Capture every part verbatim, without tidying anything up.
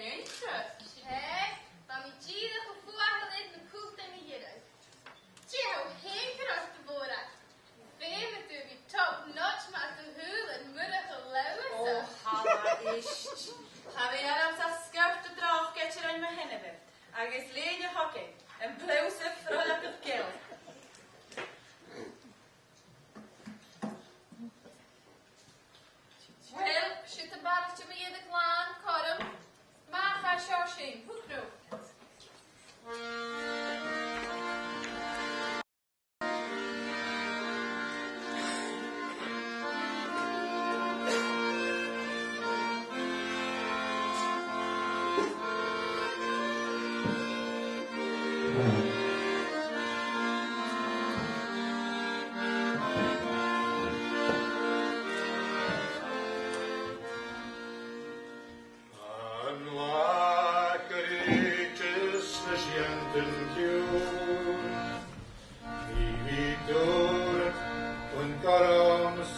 Iontach. Tha, bha mi dìreach a' fuaigheal air na cultan a dhèanamh. Dè tha thu fhèin a' creidsinn, a Mhòrag? Feumaidh tu a bhith top notch mar do shùilean Murchadh Leòdhasach. Ò, thalla, ist. Cha bhi ormsa sgiorta droch gheata a rinn mo sheanmhair, agus lean a thogail, am bliadhna froileach geal. Uill, siud am balaich mu dheireadh glan cothrom. Mach à seo sinn, thug romhad. An latha gu ruige sna seantan ciùin, nì mi dùrachd bhon gorm is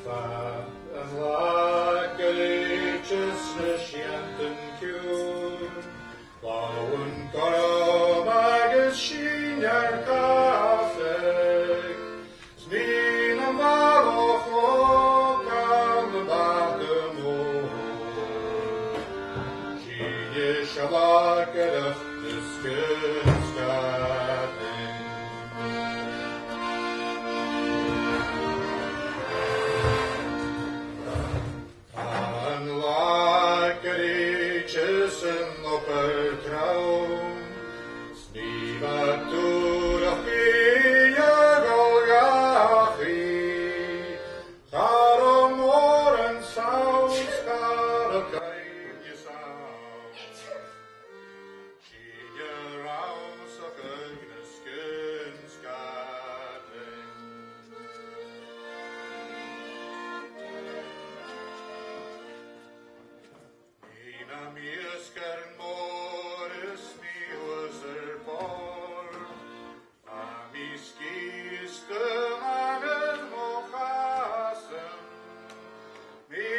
fad. An latha gu ruige sna seantan ciùin, là bhon gorm agus sinn air càsadh. 'S mi nam bhalach, o, gabh mo bhàta mòr. 'S e sin an latha gu ruige sna seantan ciùin. An latha gu ruige san obair trom, 's nì mi dùrachd a dhol dhachaigh. Cha robh mòran samhla, cha robh cuimhne samhla. Sinn a' rannsachadh na sgian sgadain. Nì mi am iasgair mòr is mi shuas air bòrd. Tha mi sgìth 's dubh mar mo chasan. Mi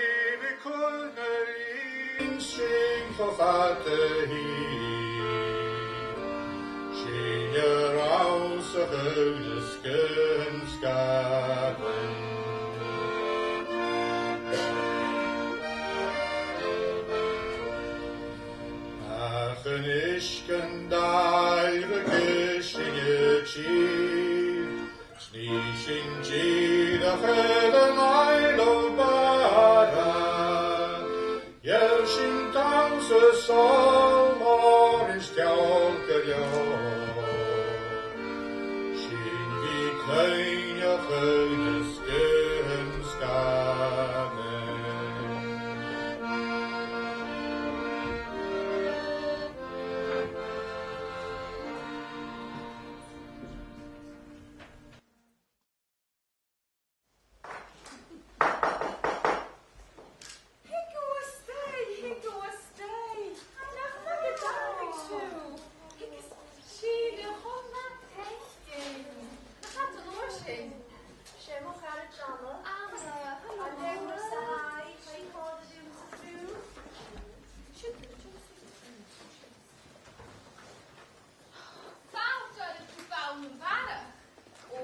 bhith cur na linn sinn cho fada a-staigh. Sinn a' rannsachadh na sgian sgadain. Ach a-nis gun dàil bheag sinn a' tilleadh, 's nì sinn dìreach air an Isle of Barra. Gheibh sinn dannsa sòl mòr is ceòl gu leòr. Sinn bhith cuimhneachadh na sgian sgadain. Thig a-staigh, thig a-staigh. Nach math a tha thu? Thig a-staigh, a chum na teichte. Nach eil thu an uair sin? 'S e mo chara Donna. Anna, hello. An e Donna sa Hàigh, tha i còmhla rium sa bhùth. Siuthad, siuthad, siuthad. Fàilte oirbh gu Baile nam Barrachd. Ò,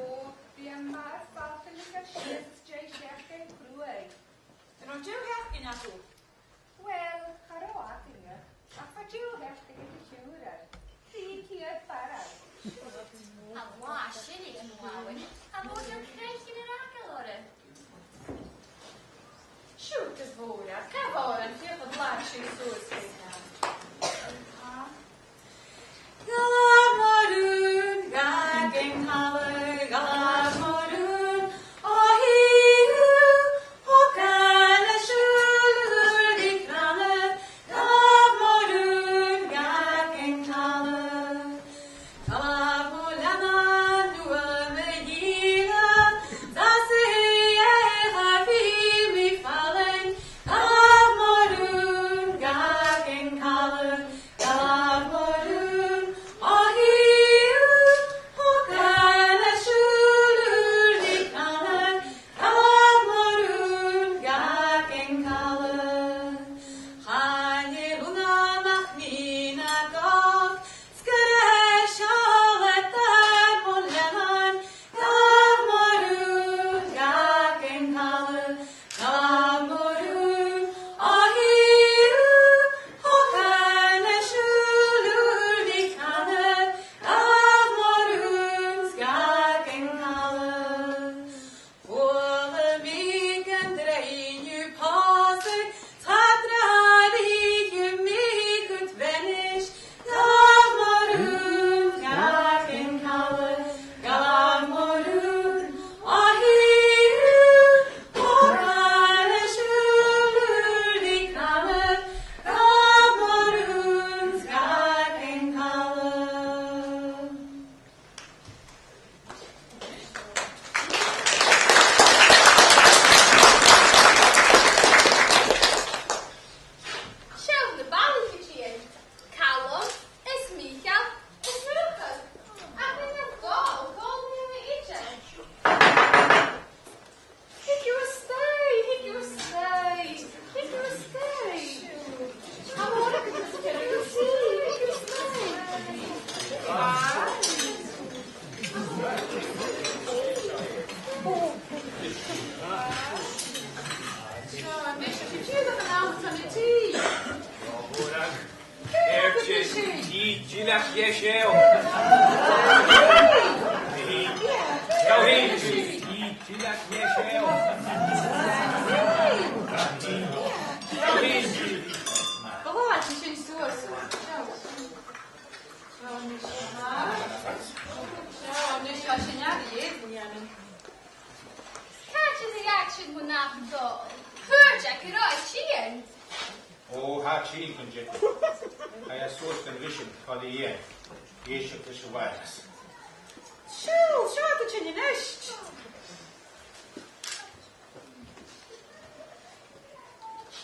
bidh am Barraigh a' falbh a-nis air sìos às dèidh seachdain cruaidh. An robh deagh sheachdain agaibh? Uill, cha robh againne, ach bha deagh sheachdain aig a' Chiùrar. Trì ceud barrag. Tha an latha sin aig mo mhàthair, tha mòran creiceann air fhàgail oirre. Siuthad, a Mhòrag, càit an robh thu an t-seachdain-sa suas an sin? Gabh mo rùn, gabh gun talla, gabh mo rùn, o hì, ù, o gabh na siùil ùr ri crann, gabh mo rùn, gabh gun talla. Gabh mo leannan nuadh mo dhìleab, 's às a dhèidh cha bhi mi fallain, gabh mo rùn, gabh gun Dìleas, yes, eil. Dìleas, yes, eil. Blàth, tha sin suas. Seo, seo, seo, seo, seo, seo, seo, seo. Càit a bheil iad sin mun àm dol? Thuirt e gun robh e a' tighinn. Ò, tha e a' tighinn, a Choinnich. Tha e suas dhan mhisean, còmhla ri Iain. Dh'èisteadh leis a' bhàs. Siuthad, siuthad, a' tighinn a-nis.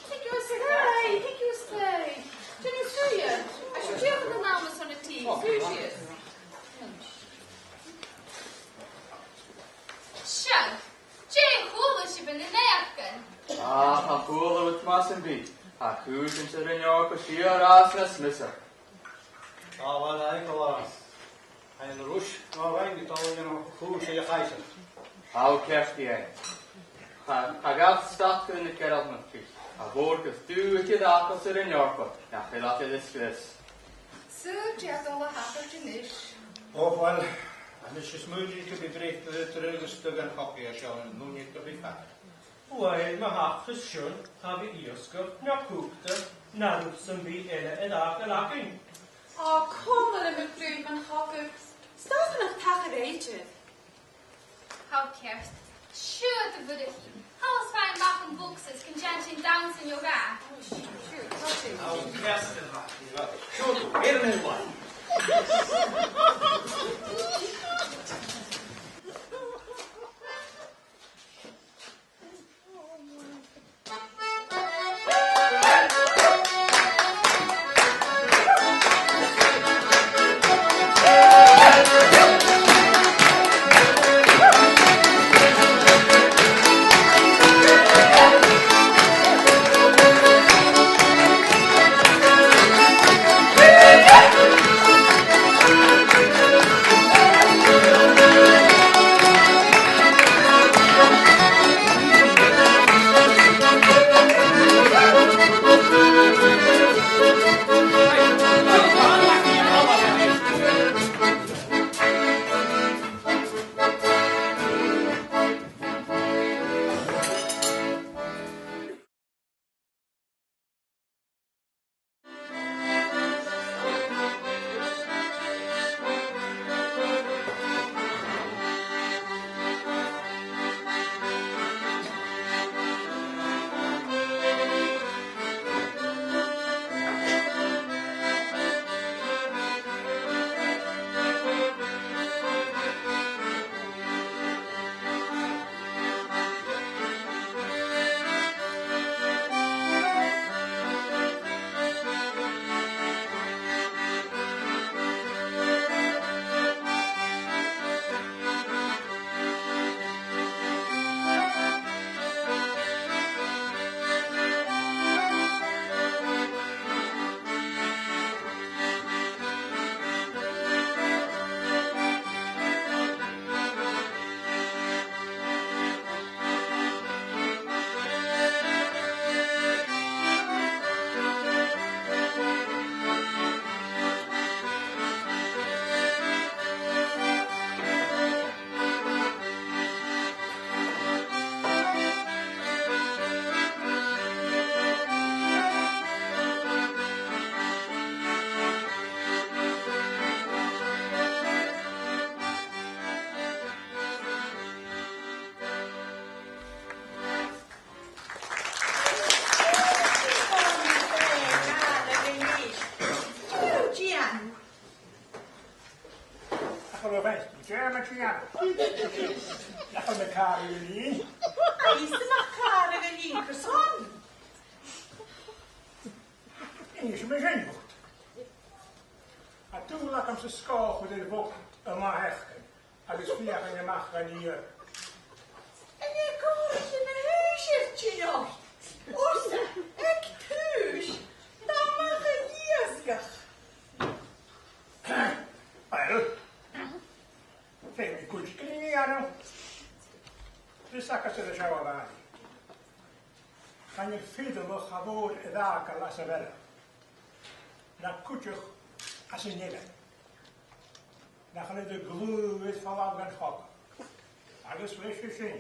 Thig thusa a-steach, thig thusa a-steach. Dèan suidhe. Tha sibh dìreach ann an àm airson an tì. Suidh sìos. Seadh, dè chuala sibh anns na naidheachdan? Ah, cha chuala thu math sam bith. Tha cùisean sa Roinn Eòrpa sìor fhasa nas miosa. Tha, uill, aidh, uill, aidh. Tha an Ruis nar roinn a' dol a dhèanamh cùrsa de chàisean. Tha thu ceart, Iain. Cha, cha ghabh stad gu na Gearmailtich. Tha a' mhòr-chuid dubh aca sa Roinn Eòrpa, nach eil iad a' disgrios. Saoil dè tha dol a thachairt a-nis? Ò, uill, a-nis, is muidinne gum bi dreuchd, dreuchd agus stuth dhan chogadh seo an ùine gum bi fada. Uill, ma thachras sin, cha bhi iasgach no cugta no rud sam bith eile air fhàgail againn. Ò, coma leam a' chraobh mun chogadh. 'S dòcha nach tachair e idir. Tha thu ceart. Siuthad, a Mhurchaidh. Thalla 's faigh a-mach am boxes gun dèan sinn dannsa no dhà. Ò, siuthad, siuthad, siuthad. Tha thu ceart, a Mhurchaidh. Siuthad, air an uair. Ach, a bheil, dè tha mi a' dèanamh? Nach eil mi càradh a linn? Agus nach càradh a linn, carson? Innis mi sin dhut. Tha dùil agam-sa sgòth a chur air bhog a' mhath-sheachdain agus feuchainn a-mach dhan iar. An e cùrsa na h-aoise a th' ann? Thusa, aig tùs, dà mhac a dh'iasgach. Uill, feumaidh mi cuideigin a dhèanamh. Fios agad-sa air a seo, a Mhàiri. Chan eil fireannach a tha mòr air fhàgail às a' bheilg. Na cuideachd Às an eilean. Nach eil iad a' glùineadh air falbh dhan chogadh. Agus bha sin.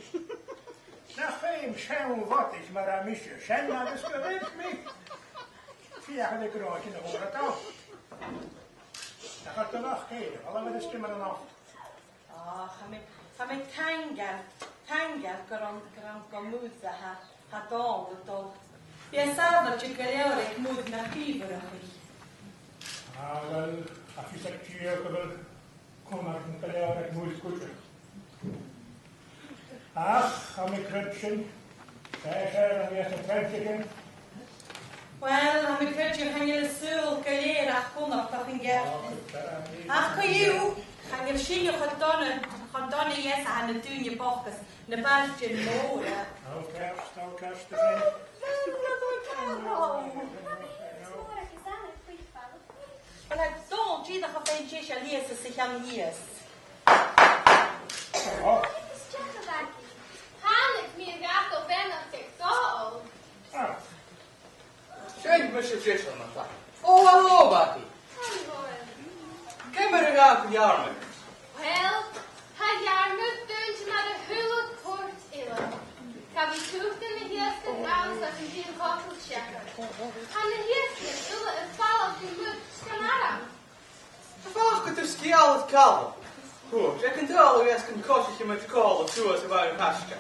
Nach fheum seann bhodaich mar a tha mise, sean agus gu bheil mi. Feuch an gnothaichean a th' agad. Nach eil do luchd-cèin, a bheil e a' tighinn a-mach? Ò, tha mi, tha mi taingeil, taingeil gur ann, gur ann gu muir a tha, tha Dòmhnall a' dol. Bidh e sàbhailte gu leòr aig muir na pìobairean. Ò, uill, tha fios aig Dia gu bheil cunnartan gu leòr aig muir cuideachd. Ach, tha mi a' creidsinn, 's e seo a bhios na trainnsichean. Uill, tha mi a' creidsinn chan eil an saoghal gu lèir ach cunnartach an-diugh. Ach co-dhiù, chan eil sinne cho dona, cho dona dheth 's a tha na daoine bochda 's na bailtean mòra. Tha thu ceart, tha thu ceart, a Jane. Uill, a Dhòmhnaill, dìreach a' faighinn deise a-rithist sa cheann shìos. Ò. Is dè tha, a Mhagaidh? Thàinig mi a dh'fhàgail beannachd aig Dòmhnall. Ah. Sin mise, a Mhagaidh. Ò, halò, a Mhagaidh. Halò. Ciamar a tha an Iarmar? Uill, tha Iarmar dùinte mar a h-uile port eile. Cha bhi tuath de na h-iasgairean ann ach an dèidh cochall seachad. Tha na h-iasgairean uile a' falbh gu muir 's gun arm. Am faca tu sgeul air Calum? Thuirt e gun dàil a dh'iasgairean coisichean mu dheidhinn còmhla suas a' bhaile Chaisge.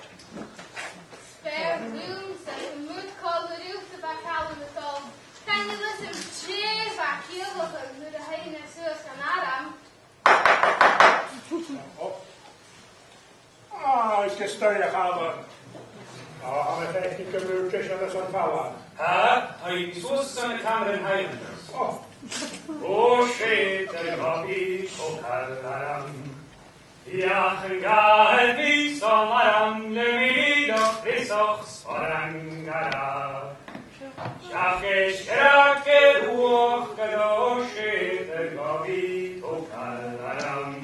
Fear dhùmhsa gu muir còmhla riut a bha Calum a' dol. Chan eil fhios agam dè bha a' ciallachadh nuair a thàinig e suas dhan arm. Ah, is gu stair a Chaluim. Ah, tha mi a' faicinn gu bheil deise airson falbh. Tha, tha i suas airson na Cameron Highlanders. Ò. Ò, 's e do dhòigh togail orm. Feuch an gabh mi san arm le mìlteach, friosach, sporran garbh. Seach is creag air uachdar, ò, 's e do dhòigh togail orm.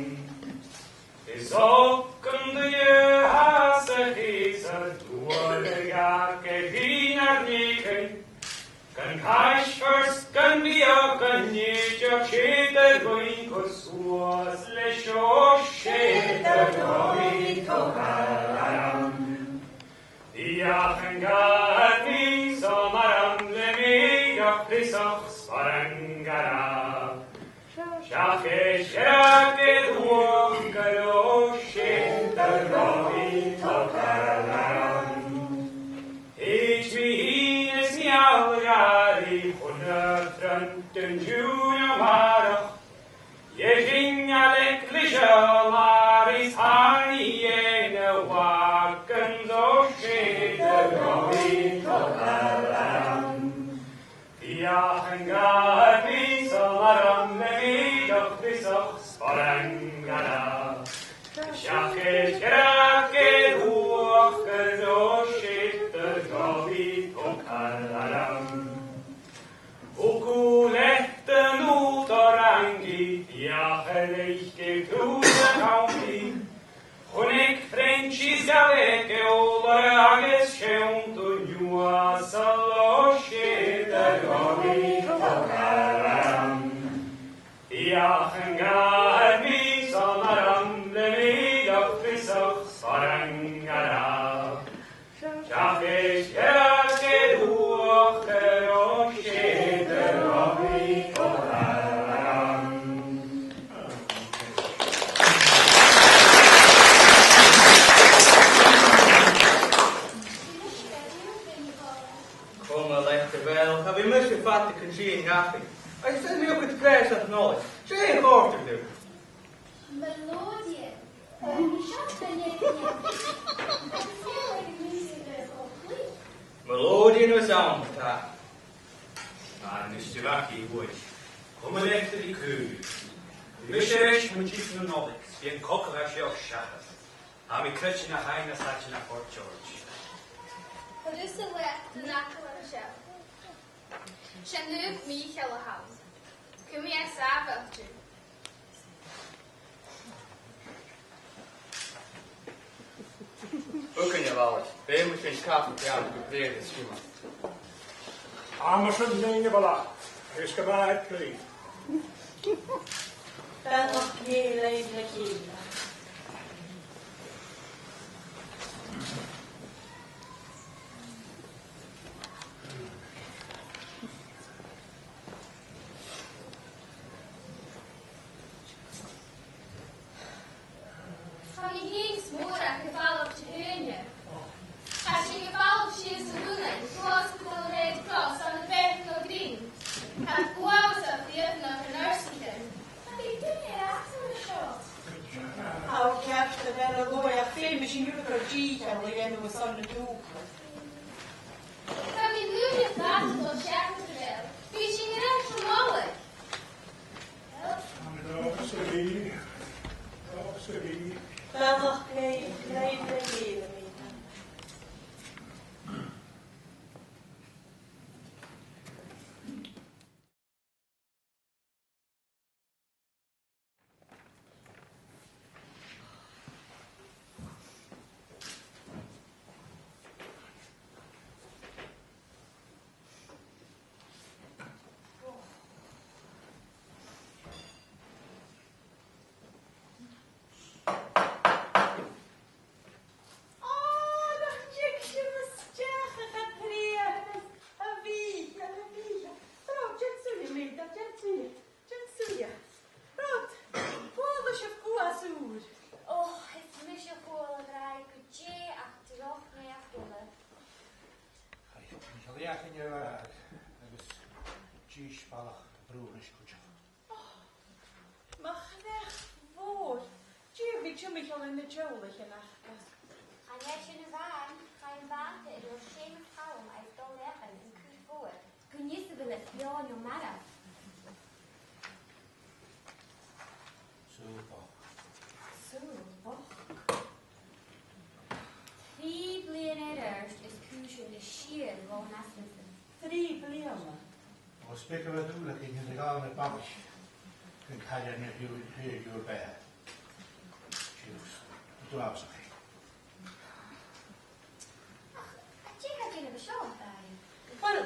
Is òg an duine a tha sa cheusadh, tuath a ghearr ge bhith nar n-èiginn, gun caisear 's gun biadh, gun èideadh, 's e do dhuine gu suas leis, ò, 's e do dhòigh togail orm. Feuch an gabh mi san arm le mìlteach, friosach, sporran garbh. Seach is creag air uachdar, ò, 's e do dhòigh togail orm. Thèid mi fhìn is mi a' gàrraidh chun na frontan an-diugh no a-màireach. Dh'fheuch mi a leig leis an àirigh is thàinig e na bhagan, ò, 's e do dhòigh togail orm. Feuch an gabh mi san arm le mìlteach, friosach, sporran garbh. Seach is creag air uachdar, ò, 's e do dhòigh togail orm. Thug thu leat an ùghdar angaidh, feuch an leigeadh tu na cambaidh. Chunnaic Frenchie 's ghabh e geòla agus sheunn tu an-uasal, ò, 's e do dhòigh togail orm. Feuch an gabh mi san arm le mìlteach, friosach, sporran garbh. Seach is creag air uachdar, ò, 's e do dhòigh togail orm. Coma leat, a Mhèiread, cha bhi mise fada gun sìon dhachaigh. Agus tha mi a' cur breith sa Nollaig. Dè a chòrdadh riut? Melodian. Bha mi seo gun teagamh. Agus feumaidh mise a bhith ag obair. Melodian was on the top. Agus a Mhagaidh, uair. Coma leat a bhith cùil. Bha mise air ais mun tighinn na Nollaig, 's bha an cogadh seo seachad. Tha mi a' creidsinn nach fhaigh mi nas fhaide na Fort George. Thusa leat an agallamh seo. 'S e an naomh Mìcheal a th' ann. Cumaidh e sàbhailte. Thugainn, a Mhalaidh, feumaidh sinn café beann gu brèagha is cinnteach. Tha, mar sin, a Mhalaidh, agus gu math air chrith. Beannachd Dhè leibh le chèile. Tha mi fhìn 's Mòrag a' falbh Dihaoine. Tha sinn a' falbh sìos a Lunnainn, gus an tèid Red Cross ann am Bethnal Green. Tha e uabhasach dìochuimhneach an uair sin. Tha mi duine eile an seo. Tha ceart gu leòr, ach feumaidh sinn rudeigin a dhèanamh airson na dùthcha. Tha mi an-còmhnaidh a' faireachdainn seachad a bheil. Bidh sinn air ais a-màireach. Beannachd Dhè leibh le chèile, a mhàthair. Ò, nach tig sibh a-steach, a Chatrìona, a Mhìcheil, a Mhìcheil. Trobhad, dèan suidhe, a Mhìcheil, dèan suidhe, dèan suidhe. Trobhad, cuala sibh guth as ùr? Ò, is mise a chuala, a ghràidh, gu dè ach droch naidheachd uile. Chaidh Micheal Eachainn air adhart agus dithis balach a' bhruthainn cuideachd. Mo chreach mhòr, dè bha timcheall na teaghlaichean aca? Chan e sin a-mhàin, chaidh am bàta air Seumas Chaluim agus Dòmhnall Eachainn an Cur Mhòr. Gun fhios a bheil iad beò no marbh. Sùil bochd. Sùil bochd. Trì bliadhna air adhart is cùisean a sìor bhon asnasan. Trì bliadhna? Ò, 's beag a bha dùil againn ri dhol na balaich gun cailleadh na h-ùr, h-ùr beatha. Siuthad, dùil àbhaisteach. Ach, dè tha dèanamh an seo, a Mhàiri? Uill,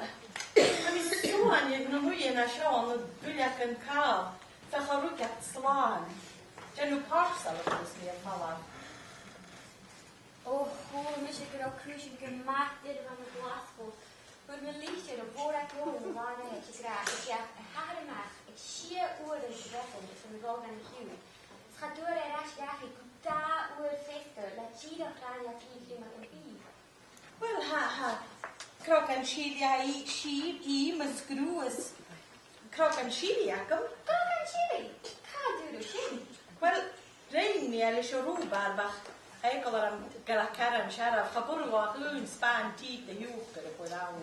tha mi a' smaoineachadh gun do mhothaich mi an seo na duilleagan càl, feuch an ruig iad slàn. Dèanamh parsail a chuireas mi air falbh. Ò, chuala mise gun robh cùisean gu math doirbh ann an Glaschu. Fhuair mi litir o Mhòrag Eòghainn an latha eile ag ràdh gun deach a h-athair a-mach aig sia uairean sa mhadainn airson a dhol dhan t-sìde. Is cha d' fhuair e air ais dhachaigh gu dà uair feasta le dìreach gun robh e a' tighinn a-steach dhan bhìdh. Uill, tha, tha crogan sìlidh, sìl, ìm is gruth is crogan sìlidh agam. Crogan sìlidh? Càit an d' fhuair thu sin? Uill, rinn mi e leis an rùbàrb, ach tha eagal orm gu bheil e caran searbh. Cha b' urrainn dhomh ach aon spàin tì de shiùcar a chur ann.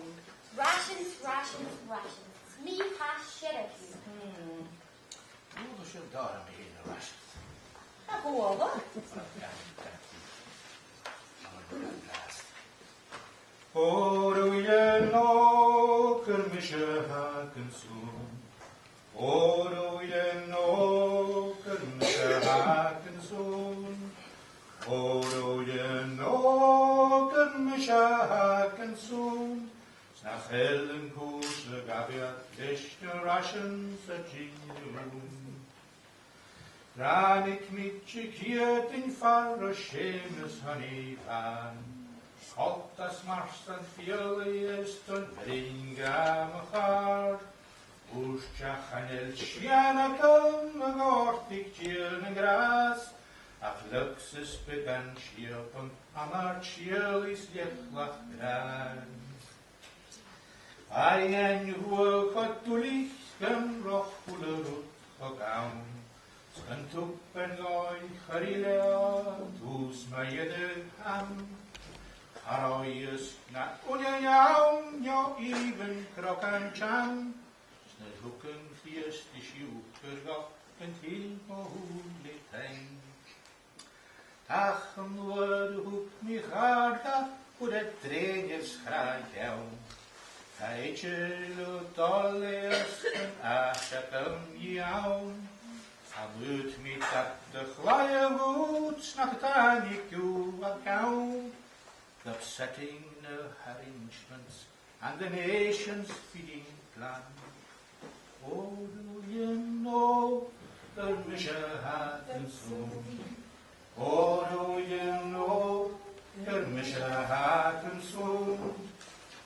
Rations, rations, rations. Mì-chas searbh. Hmm. Chuala sibh dè tha mi a' ràdh? A chuala? Ò, ro uile no gur mise a th' againn-sa'. Ò, ro uile no gur mise a th' againn-sa'. Ò, ro uile no gur mise a th' againn-sa'. 'S nach eil an cùrsa gabhail leis na rations a' tighinn dhomh. Ràinig mi Diciadain far an robh Seumas Honey bhàn. Coltas mars an fhialaidh is don bhruidhinn gam chàr. Thuirt e chan eil sìon agam a dhòirteadh Dia nan gràs, ach luchs is beagan siabann ann ar tialaidh 's leachlach gràin. Aidh, an uair cho duilich gun robh a h-uile rud cho gann, 's gun tug bean-ghoill chur i leotha, tùs mu dheireadh thall. Cha robh fhios na uinnean ann, no even crogan teann, 's nuair a thug an Crìosdaidh siùcar dhomh, gun till mo shùil le taing. Ach an uair a thug mi chàrn dha, fhuair e drèin is chràdh ann. Tha eagal orm dol a-steach gun àite agam dhi ann. Cha mhothaich mi dad a' chlaidheamh ud, 's nach tàinig thu a-mach ann. Upsetting na h-arrangements and the nation's feeding plan. Ò, do bhean òg, gur mise a th' agam-sa. Ò, do bhean òg, gur mise a th' agam-sa.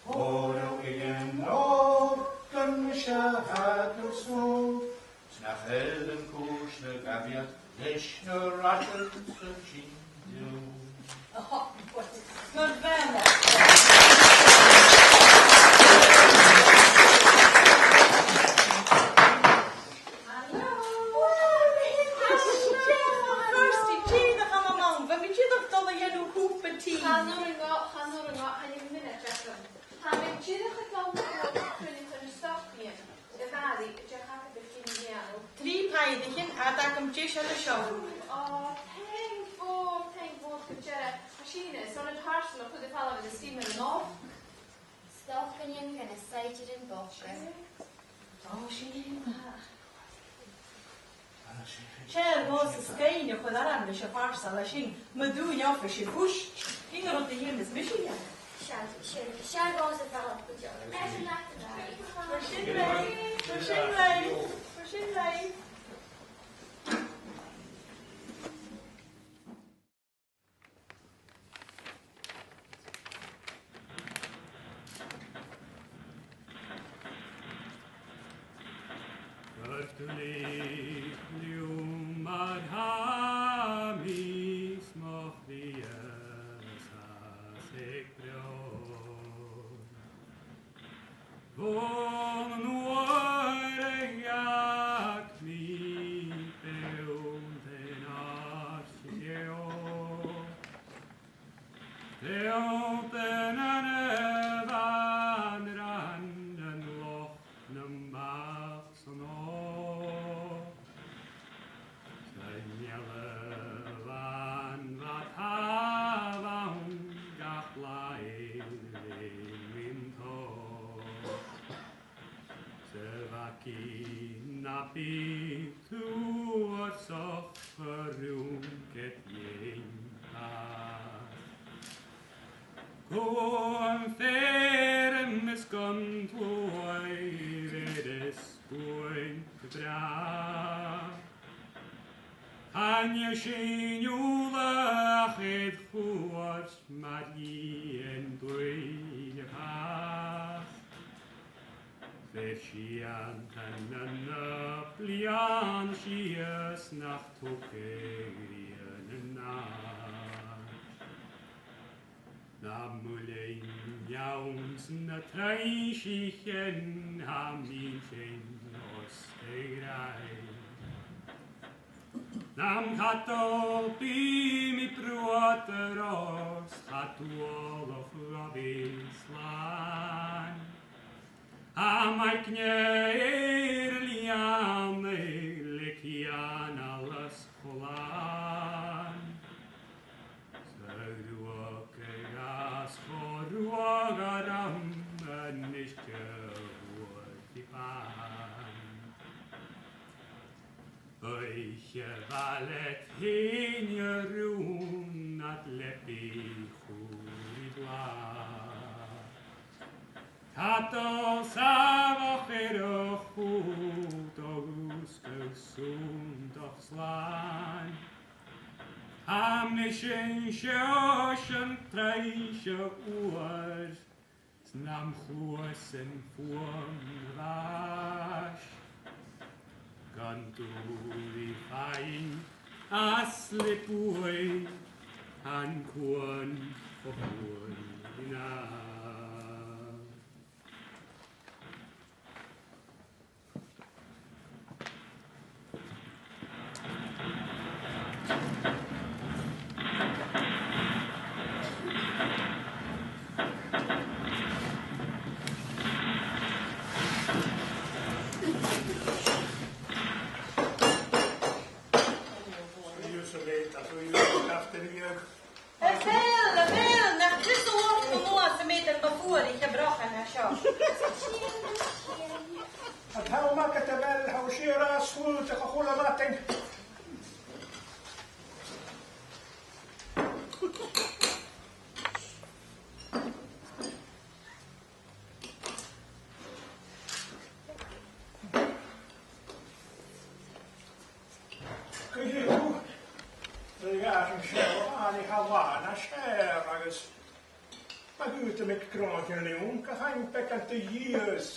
Ò, do bhean òg, gur mise a th' agam-sa. 'S nach eil an cùis na gabhail leis na rathaidean sin. Gu dearbh. Halò. Kirsty, dè do chuma, a Mham? Bha mi dìreach a' dol a dhèanamh cupa tì. Chan urrainn dhomh, chan urrainn dhomh, chan eil mionaid agam. Tha mi dìreach a' dol a dhèanamh cupa tì. A Mhàiri, dè chaidh a dhèanamh? Trì pàirean, tha iad agam deiseil an seo. Ò, taing mhòr, taing mhòr gu dearbh. Tha sinn airson an parcel a chur air falbh aig an steamer a-nochd. 'S dòcha gun dèan sinn saighdearan bochda. Ò, sin e. 'S fheàrr dhòmhsa sgaoineadh a chur orm leis a' pharsail sin, ma dhùin oifis a' phuist. Sin an rud a dh'fheumas mise a dhèanamh. Seadh, seadh, seadh, dhòmhsa a' falbh gu dearbh. Mar sin leibh, mar sin leibh, mar sin leibh. Gur duilich leam mar tha mi 's mo chridhe 's as aig breòin. Bhon uair a dh'fhàg mi beanntan àrd-cheò, beanntan a bha an rann an loch nam bàs an òg. San eala bhàn bha tàmh ann gach là air leth min tòrr. 'S a bha cì na bì tuarsach a rùn ged dhein tàmh. Cùm feirm is gun t-uaimh air is buain gu bràth. Chan eil sinn uile ach air chuairt mar dhìon duine fhathast. Bheir sìon na, na bliadhna sìos nach tog e rian an àird. Nam muileann anns na truinnsichean tha mi an sin os do ghràidh. Nam cadal bidh mi bruadar os, cha dualchas dhomh bhith slàn. Tha m' aigne air lìonadh le cianalas chlàn. 'S a ruagadh às cho ruadh orm a-nis, a thuair di bàn. Oidhche mhath leat fhèin, a rùn, nad leabaidh chùbhraidh blàth. Cadal sàmhach air a' chùl do dhùsgadh sunndach slàn. Tha mise an seo 's an truinnsear uair, 's nam chluasan fuaim a' bhàis. Gun d' fhuair i fhèin às le buaidh an cuan fo bhuaidh gnàth. A bheil, a bheil, nach tusa a bh' ann a-nis am fear a bha fuar aig a' bhrochan an seo? An t-àm agad, a bheil, tha sibh ro shlùiteach a h-uile madainn. Ceart, agus ma dh'fhaodas mi gràdh an-diugh, gum faigh mi beagan de dh'iasg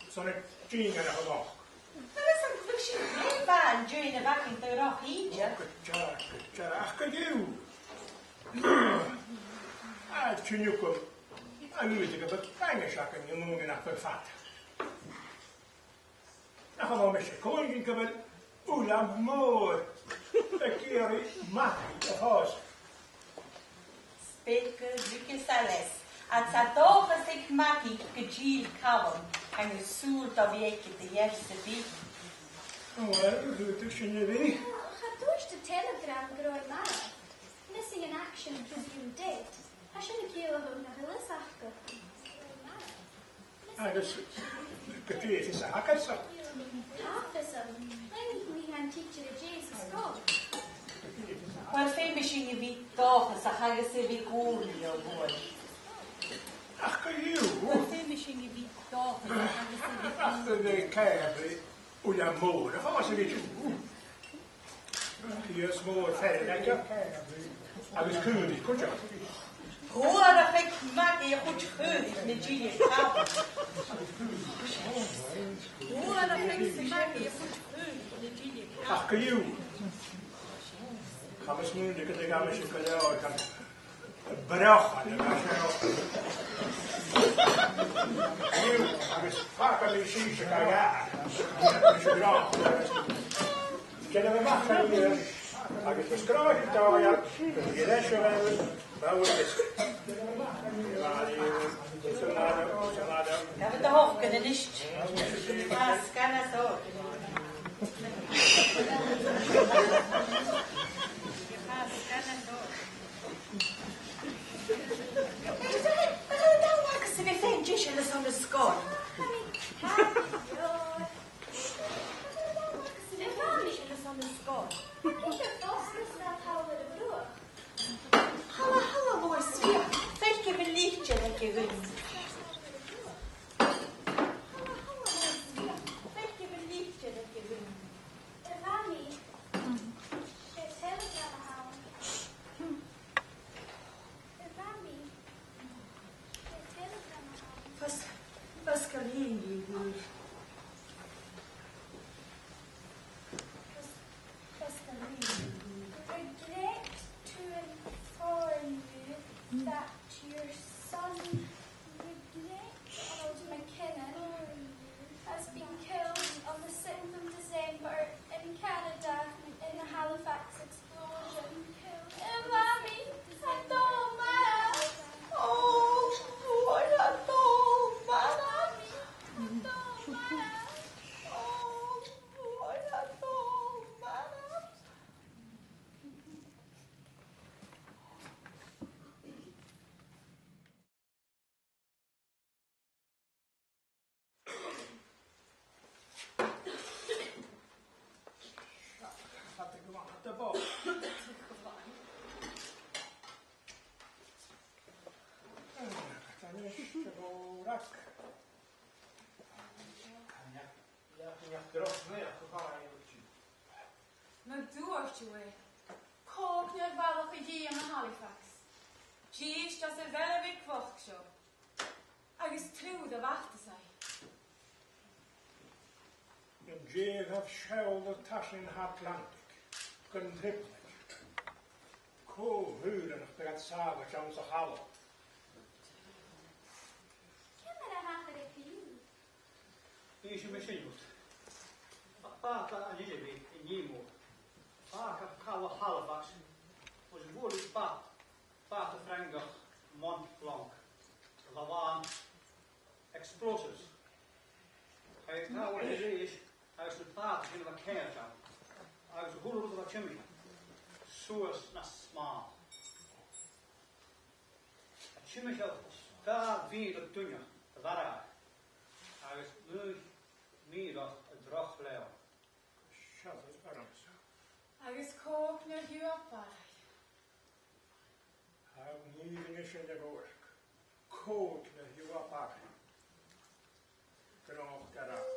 son an dìnnear a-mach. Mar as an cluich sinn leibh an-diugh, a bhalachain, do roch idir. Ò, gu dearbh, gu dearbh, ach co-dhiù. A, tionndaidh gu, a, nuair a bhios bainne seachad an-diugh nach bi fada. Nach eil mise a' cluinntinn gu bheil Uilleam Mòr ag iarraidh Magaidh a thòiseachadh. 'S beag a dh'fhaodas e leis, ach tha dòchas aig Magaidh gun till Calum, chan eil sùil do bhith aige de dh'fhear sam bith. Ò, uill, dh'fhaodadh sin a bhith. Ach cha tuirt an telegram gun robh e marbh. Missing in action, presumed dead. Tha sin a' ciallachadh nach eil fhios aca. Agus gu dè tha fios aca-san? Tha fios agam. Lean mi an tidsear a deas sa sgoil. Uill, feumaidh sinn a bhith dòchasach agus a bhith ag ùrnaigh, a bhalachain. Ach co-dhiù. Uill, feumaidh sinn a bhith dòchasach agus a bhith ag ùrnaigh. Ach a bheil ceàrr ri Uilleam Mòr a' fàs a' bhìdeag? Dh'iasg Mòr fear aige, agus caoraich cuideachd. Fhuair e feadh Magaidh a chuid chaorach na dìnnear. Fhuair e feadh Magaidh a chuid chaorach na dìnnear. Ach co-dhiù. Chaidh mi a smaoineachadh gun do dh'fhàs mise gu leòr, chaidh Brochan a bha seo. Agus fàgaidh mi sibhse gu leòr. Agus gràdh. Dèanamh a-mach a-rithist. Agus is gràdh dha-rìribh, gu dè leis a bheil, bha uair is. Gabh do thocan a-nis. Tha sgan às ord. Tha sgan às ord. Agus a bheil dad agus a bheil feadhainn deiseil airson na sgoile? Thalla, thalla, Lewis, feuch, feuch gu bheil litir aige dhuinn. Thalla, thalla, Lewis, feuch, feuch gu bheil litir aige dhuinn. A Mhamaidh, 's e telegram a th' ann. Fas, fas gu lèir, a Mhamaidh. Fas, fas gu lèir, a Mhamaidh. Regret to inform you that your son, Regret Donald McKinnon, has been killed on the sixth of December in Canada in the Halifax explosion. A Mhamaidh, tha e dol a-mach! Ò, a Mhamaidh, tha e dol a-mach! A Mhamaidh, tha e dol a-mach! Ò, a Mhamaidh, tha e dol a-mach! Nan tuirt thu e, cò aig a bheil a' bhalaich a dhìth ann an Halifax? Dithis às a' bhaile bheag bhochd seo. Agus triùir a bharrachd air. An dèidh dhaibh seòladh tarsainn an Atlantic gun trioblaid, cò shaoileadh nach biodh iad sàbhailte anns a' chaladh? Ciamar a thachair e co-dhiù? Innsidh mi sin dhut. Bha, bha, bha, an Elizabeth, an Nemo. Bha, ca-, caladh Halifax, agus bhuail i bha-, bàta Frangach Mont Blanc, a bha làn explosives. Chaidh an càr a-rithist, agus na bàtaichean a bha ceangailte ann, agus a h-uile rud a bha timcheall, suas nas motha. Timcheall dà mhìle duine a mharbhadh, agus naoi mìle a dhroch-leum. Seall air an-seo. Agus cò aig a bheil a' bhalaich? Tha mi a' smaoineachadh gu bheil. Cò aig a bheil a' bhalaich? Gnothach gu dearbh.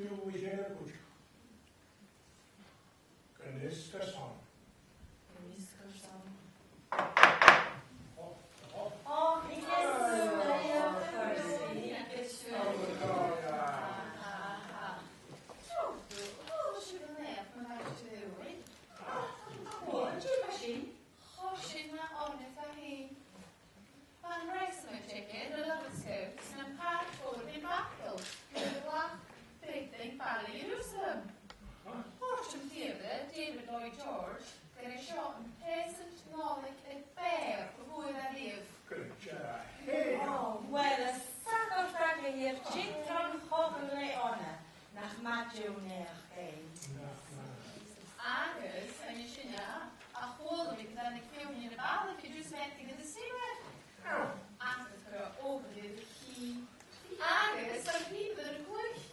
Gu mì-fhortanach. Gu mì-fhortanach. Bha an Wrexham a' tighinn, na Lovat Scouts, nam pàirc mhòr, nam bacadh, gu lach breac bhaile Ierusalem. Thuirt am piuthar, David Lloyd George, gur e seo am preusant Nollaig a b' fheàrr a fhuair e riamh. Gu dearbh. Ò, uill, a' sagart agad air tighinn tron chogadh le Eòna, nach math do naidheachd e. Agus, an e sin e, a chuala mi gun tàinig feadhainn na bhaile gu dìreach a-mach às an sgìre. Agus gun robh obair air a chì. Agus an pìob air a chluich.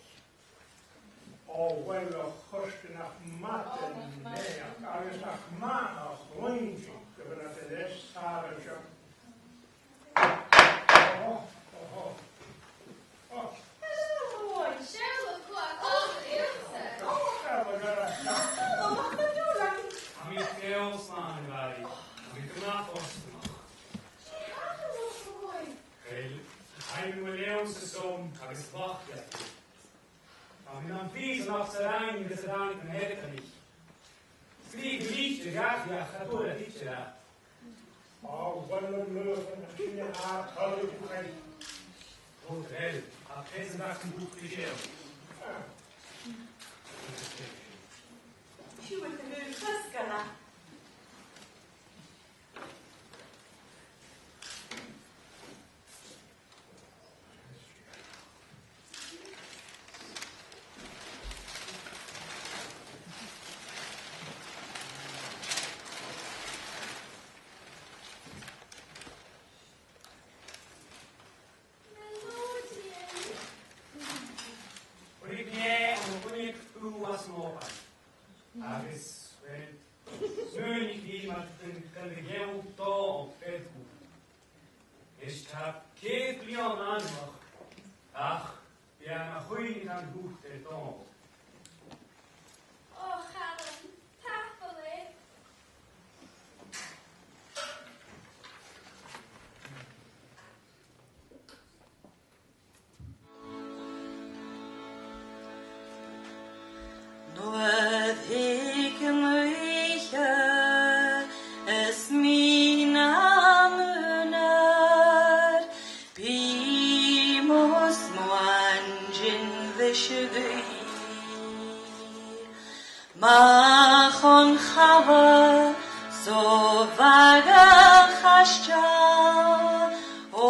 Ò, uill, a chàirdean, nach math do naidheachd, agus nach math a chluinntinn gu bheil iad a' leasachadh seo. Ò, ò, ò. Ò. Hello, Eòin. Seall, a' chuala còmhla riutsa. Ò, a bheil thu gu math? Ò, tha mi glè mhath, a Mhàiri. Tha mi gu math fortanach. Dè tha thu a' dèanamh? Uill, tha mi a' leantainn son agus bacadh. Tha mi nam phìosan sa Fhraing agus a' dèanamh na h-eachdraidh. Sgrìobh mi litir dhaibh, ach cha d' fhuair iad litir. Ò, uill, an uair sin, an e sin a tha toilichte dhuinn? Ò, uill, tha preusant agam dhut ris an seo. Siuthad, a bheil thu a' fosgladh? Chuir mi e ann an cuideachd às an obair. Agus, uill, smaoinich mi mar gun, gun do gheall Dòmhnall beagan. Is tha ceud bliadhna ann a-nochd, ach bidh e na chuimhne dhut air Dòmhnall. Ò, a Chaluim, tapadh leat. Nuair a thig an oidhche is mi nam aonar, bidh mo smuaintean ris a' ghaoith. Mach on challa 's o bhàgh a' chaisteil, o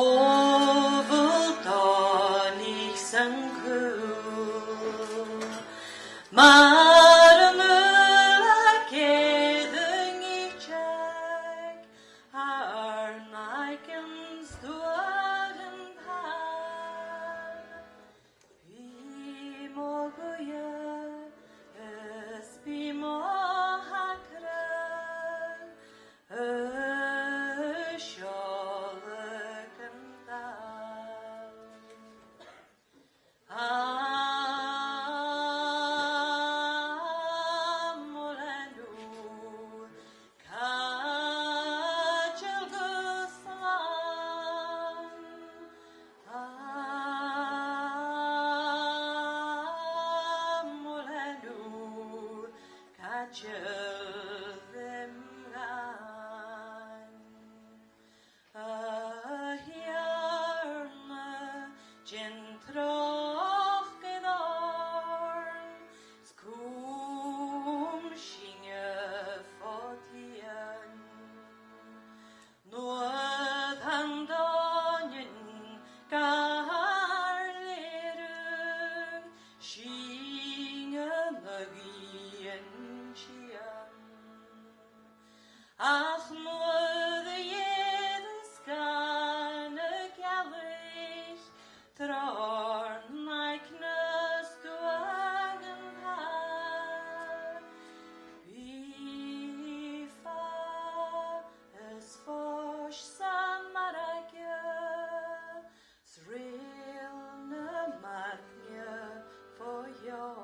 bhuil Dòmhnaich san cù. Mar a bhuil e ged a thàinig e, thàinig e an stuaghan thall. Bidh mo ghuidhe is bidh mo thagradh a' seòladh an dall. A mo leanabh, caidil gu slàn. A mo leanabh, caidil rim dhàn. A Thighearna, dèan tròcair oirnn, 's cùm sinne fo tìorainn. Nuair a tha an dòigh gar lèiriú, sinn a' guidhe an t-sìon. Ach nuair a dh'èireas gun a' ghealaich tron aig na stuaghan thall, bidh fàth is fois sa mhargaidh, 's reul na mairne fo dheò.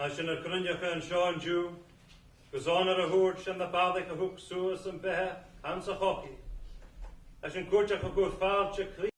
Tha sinn a' cruinneachadh an seo an-diugh, gus an uair a thuirt sinn na balaich a thug suas am beatha anns a' chogadh. Tha sinn cuideachd a' cur fàilte Chrìosd.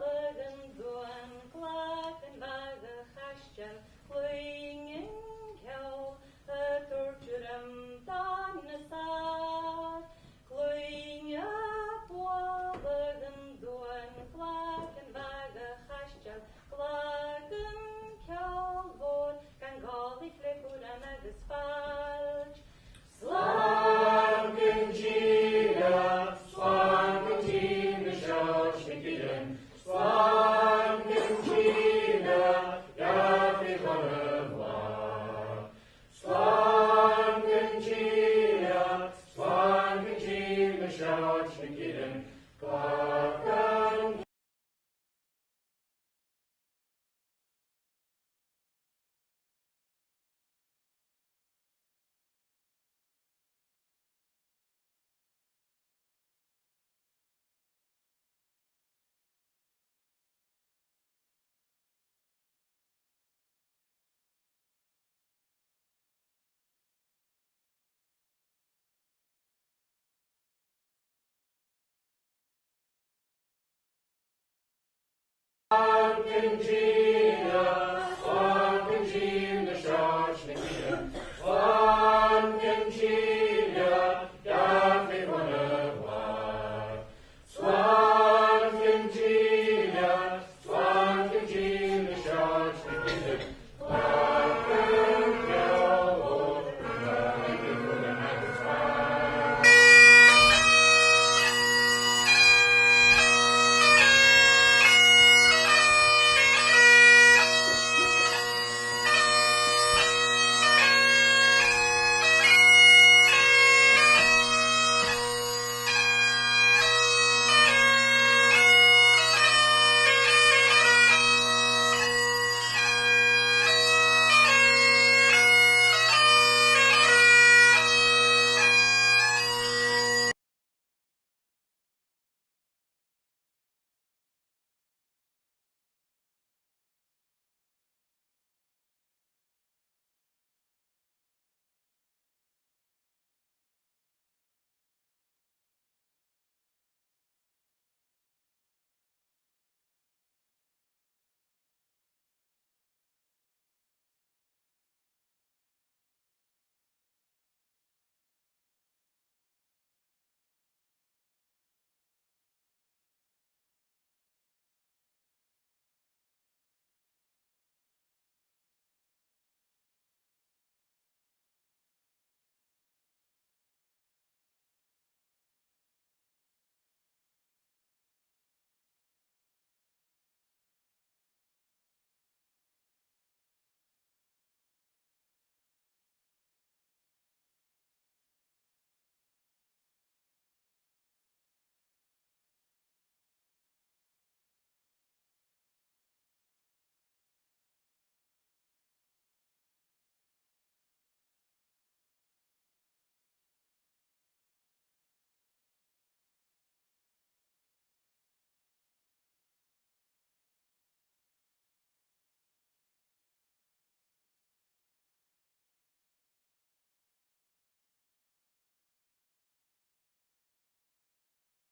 Làithean duan, glagan mhath a' chaisteil, cluinn an ceòl a' toirt urram dhan na sàr. Cluinn a' bhualadh an duan, glagan mhath a' chaisteil, glagan ceòl mhòr, gan gabhail le curran agus fàilt. Slàinte an Dia, slàinte an Dia, na seòid na gillean. Slàinte an Dia, gabhaidh chun a' bhlàth. Slàinte an Dia, slàinte an Dia, na seòid na gillean. Glagan